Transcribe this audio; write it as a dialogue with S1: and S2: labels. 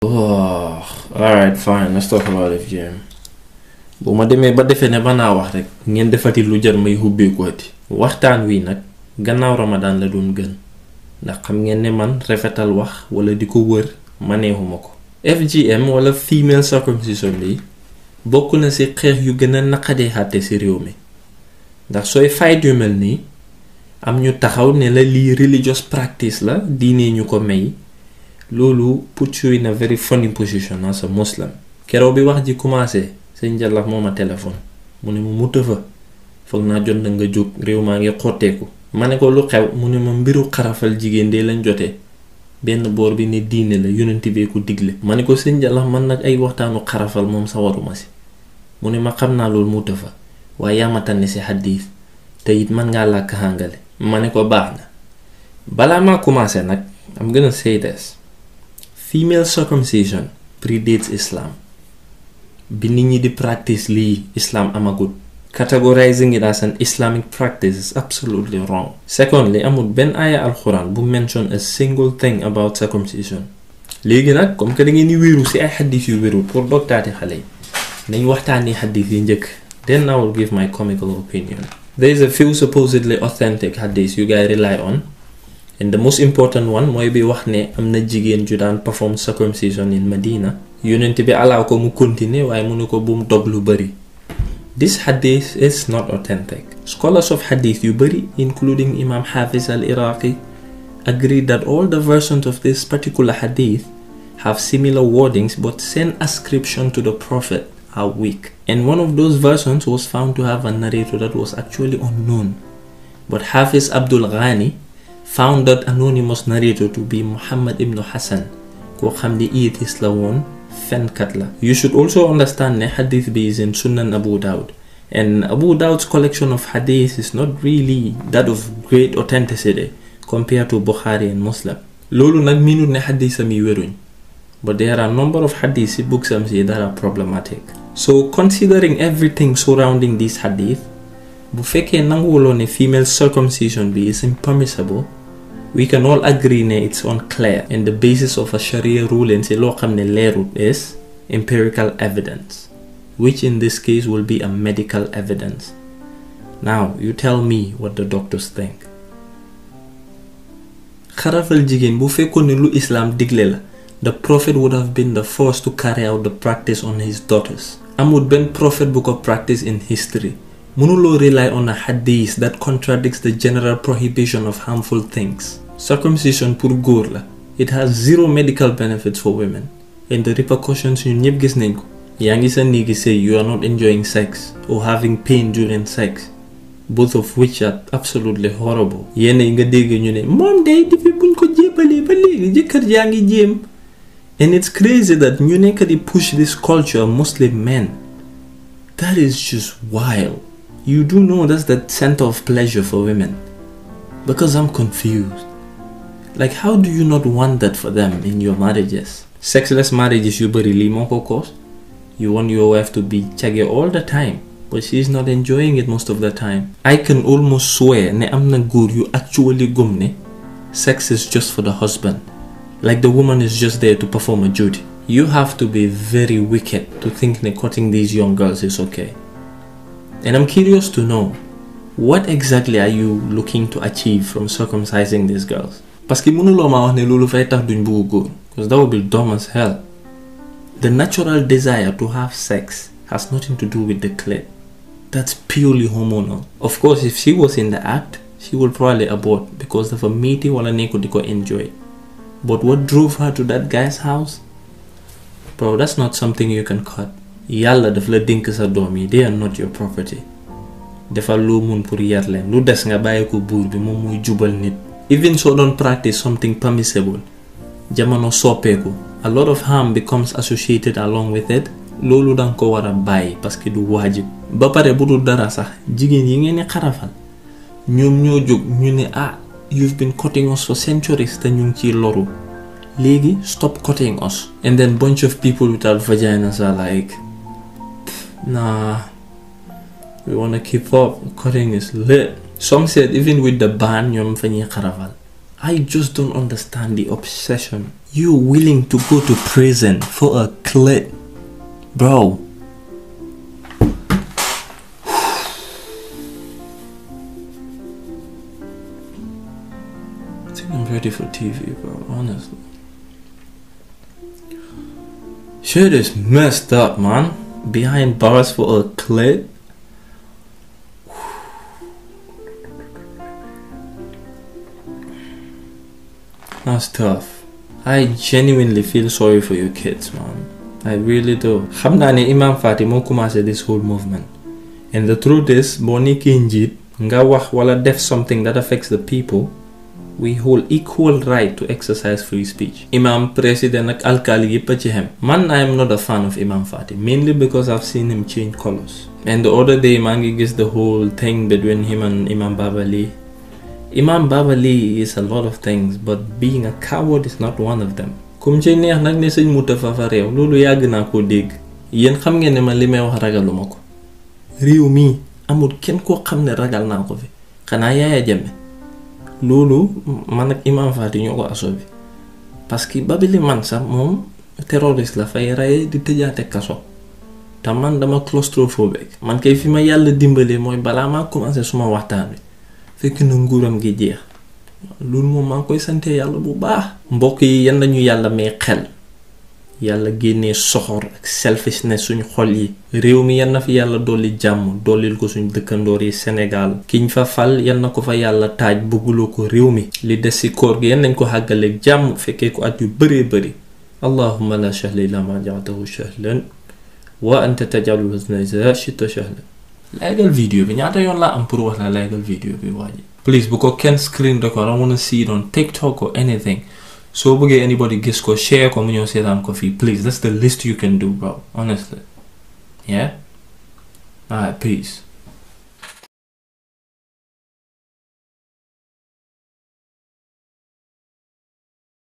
S1: Oh, alright, fine. Let's talk about FGM. bu ma demee ba defee ne ba naa wax rek ngeen defati lu jar may hubbeekuati waxtaan wi nag gannaaw Ramadan la doon gën ndax xam ngeen ne man rafetal wax wala di ko wër maneexuma ko. FGM wala female circumcision bi bokk na ci xeex yu gën a naqadee xàtte ci réew mi ndax sooy fight yu mel nii am ñu taxaw ne la lii religious practice la diine ñu ko may loolu put you in a very funny position as a Muslim. keroog bi wax ji commencé Njalah moo ma téléphone mu ne ma Mutafa foog naa jot na nga jóg réew maa ngi xotteeku ma ne ko lu xew mu ne ma mbiru xarafal jigéen de lañ jotee benn boor bi ne diine la yonent bee ko digle ma ne ko Njalah man nag ay waxtaanu xarafal moom sa waruma si mu ne ma xam naa loolu Mutafa waaye yaa ma tànn si xaddiis te it man ngaa làkk hàngale ma ne ko baax na balaa maa commencé nag I'm gonna say this. Female circumcision predates Islam. bi nit ñi di practice lii Islam amagul. Categorizing it as an Islamic practice is absolutely wrong. Secondly, amul benn aaya alxuraan bu mention a single thing about circumcision. léegi nag comme que da ngeen di wéeru ci ay xaddiis yu wérul pour dogtaati xale yi nañ waxtaanee xaddiis yi njëkk. Then I will give my comical opinion. There is a few supposedly authentic hadiths you guys rely on. And the most important one mooy bi wax ne am na jigéen ju daan perform circumcision in Medina. Yonent bi allow ko mu continuer waaye mu ne ko bum dog lu bari. This hadith is not authentic. Scholars of hadith yu bari, including Imam Hafiz al-Iraqi, agree that all the versions of this particular hadith have similar wordings but send ascription to the Prophet are weak. And one of those versions was found to have a narrator that was actually unknown. But Hafiz Abdul Ghani found that anonymous narrator to be Muhammad ibn Hassan, ko xam ne atheist la woon, fenkat la. You should also understand ne hadith bi is in Sunan Abu Dawud, and Abu Dawud's collection of hadith is not really that of great authenticity compared to Bukhari and Muslim. Loolu nag minut ne hadith am yi wéruñ, but there are a number of hadith books am si that are problematic. So considering everything surrounding this hadith, bu fekkee nanguwuloo ne female circumcision bi is impermissible, we can all agree ne it's unclear, and the basis of a Sharia ruling si loo xam ne leerut is empirical evidence, which in this case will be a medical evidence. Now you tell me what the doctors think. Xarafal jigéen bu fekkoon ne lu Islam digle la, the Prophet would have been the first to carry out the practice on his daughters. Amul benn prophet bu ko practice in history. Mënuloo rely on a hadith that contradicts the general prohibition of harmful things. Circumcision pour góor la. It has zero medical benefits for women, and the repercussions ñun ñëpp gis nañ ko. yaa ngi sa néegi sëy, you are not enjoying sex or having pain during sex, both of which are absolutely horrible. yenn yi nga dégg ñu ne moom day depuis buñ ko jébalee ba léegi jëkkër jaa ngi jéem. And it's crazy that ñu nekk di push this culture of Muslim men. That is just wild. You do know that's the center of pleasure for women. Because I'm confused. Like, how do you not want that for them in your marriages? Sexless marriages yu bari li moo ko cause. You want your wife to be chaggy all the time, but she's not enjoying it most of the time. I can almost swear ne am na góor yu actually gëm ne sex is just for the husband. Like the woman is just there to perform a duty. You have to be very wicked to think that cutting these young girls is okay. And I'm curious to know, what exactly are you looking to achieve from circumcising these girls? Parce que mënuloo ma wax ne loolu fay tax duñ bëgg góor, because that would be dumb as hell. The natural desire to have sex has nothing to do with the clit. That's purely hormonal. Of course, if she was in the act, she would probably abort because of a meaty wala nekku di ko enjoy. But what drove her to that guy's house? Bro, that's not something you can cut. Yàlla daf la dénk sa doom yi, they are not your property. Defal loo mun pour yar leen, lu des nga bàyyi ko buur bi moom muy jubal nit. Even so don't practice something permissible, jamono soppeeku, a lot of harm becomes associated along with it. Loolu danga ko war a bàyyi parce que du waajib. Ba pare bu dul dara sax jigéen yi ngeen di xarafal ñoom ñoo jóg ñu ne you've been cutting us for centuries te ñu ngi ciy loru. Léegi stop cutting us. And then bunch of people without vaginas are like, nah, we wanna keep up. Cutting is lit. Some said even with the ban ñoom fa ñuy xarafal. I just don't understand the obsession. You're willing to go to prison for a clit, bro. I think I'm ready for TV, bro, honestly. Shit is messed up, man. Behind bars for a clit. That's tough. I genuinely feel sorry for your kids, man. I really do. xam naa ne Imam Fati moo commencé this whole movement, and the truth is boo nekkee njiit nga wax wala def something that affects the people, we hold equal right to exercise free speech. Imam, president ak alkali yépp a ci xem. Man, I am not a fan of Imam Fati, mainly because I've seen him change colors. And the other day maa ngi gis the whole thing between him and Imam Babali. Imam Babali is a lot of things, but being a coward is not one of them. Kum ci neex nag ne sëñ Mutafa fa réew loolu yàgg naa koo dégg. Yéen xam ngeen ne man li may wax ragaluma ko. Réew mi amul kenn koo xam ne ragal naa ko fi. Xanaa Yaaya Jammeh. Loolu man ak Imam Fati ñoo ko assobi. Parce que Babali man sax moom terroriste la fay rey di tëjaate kaso. Te man dama claustrophobique. Man kay fi ma yàlla dimbali mooy balaa maa commencé suma waxtaan bi. Fekk na nguuram gi jeex. Loolu moom maa ngi koy sante yàlla bu baax. Mbokk yi yan lañu yàlla may xel. Yàlla génnee soxor ak selfishness suñu xol yi. Réew mi yan na fi yàlla dolli jàmm dollil ko suñu dëkkandoor yi Sénégal. Kiñ fa fal yan na ko fa yàlla taaj bëgguloo ko réew mi. Li des ci koor gi yan nañ ko xàggaleeg jàmm fekkee ko at yu bëree bëri. Allahumma la sahla illa ma ja'altahu sahlan wa anta taj'alul hazna idha shi'ta sahlan. Legal video bi ñaata yoon laa am pour wax la legal video bi waaji. Please bu ko kenn screen record. I want to see it on TikTok or anything. So bëggee anybody gis ko share ko mu ñëw seetaan ko fii. Please, that's the least you can do, bro. Honestly. Yeah? Alright, peace.